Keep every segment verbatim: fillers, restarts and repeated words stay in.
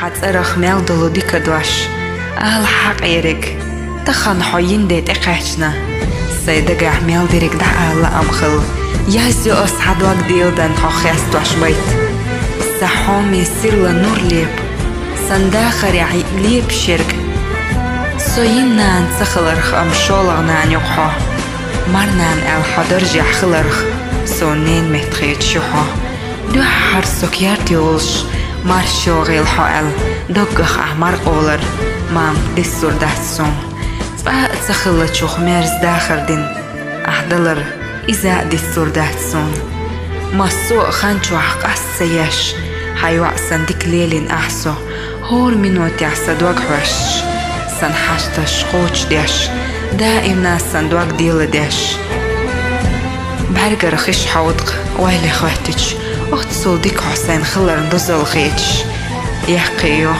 Хьа цӀарах мел долу дика дош, ала хьакъ ерриг, тахана хьо йина де тӀекхаьчна. Сайн дагахь мел дерриг дӀаала ам хила, язйо ас хьа дог деладан хьо хестош байт. Сан хьоме сирла нур лепа, сан дахарехь лепа шерг. Со йина нана ца хиларх, ам шолгӀа нана ю-кх хьо. Марнана аьлла хьо даржехь хиларх, со ненан метта хеташ ю хьо. Дуьххьара со керта йолуш, марша йогӀийла хьо аьлла, доггах ахь маркъовлар, мам, диссур дац суна. Цкъа а ца хиллачух мерза дахар дина ахь далар, иза а диссур дац суна. Массо а хан чохь къаста ца еш, хьан йоӀ санна дика лелийна ахь со, хӀора минотехь сан дог хьоьстуш, сан хьашташ кхочушдеш, даимна сан дог деладеш. БӀаьргара хиш хьовда-кх, ойла хоьттича, оццул дика хьо сайна хиларна дозалла хеташ, яккхий ю.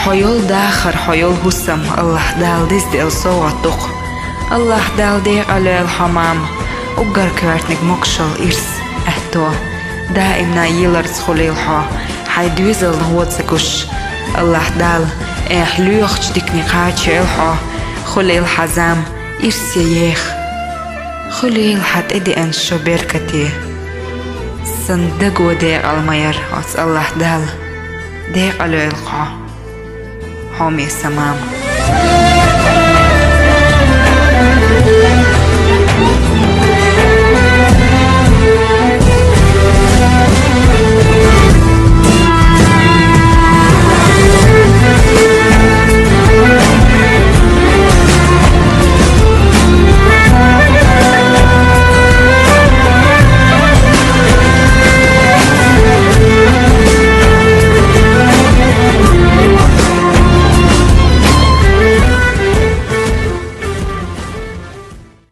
Хьо йолу дахар, хьо йолу хӀусам АллахӀ Дала деза делла совгӀат ду-кх. АллахӀ Дала декъалйойла хьо, мама, уггар коьртаниг могушалла, ирс, аьтто. Даимна еларца хуьлийла хьо, хьайн доьзална вон ца гуш. АллахӀ Дала эхь лоьхучу дикане кхачайойла хьо, хуьлийла хьан зама ирсе еха. Хуьлийла хьан тӀедеана шо беркате. Сан даго декъала ма яра оцу АллахӀ Дала, декъалйойла хьо, хьоме сан мама.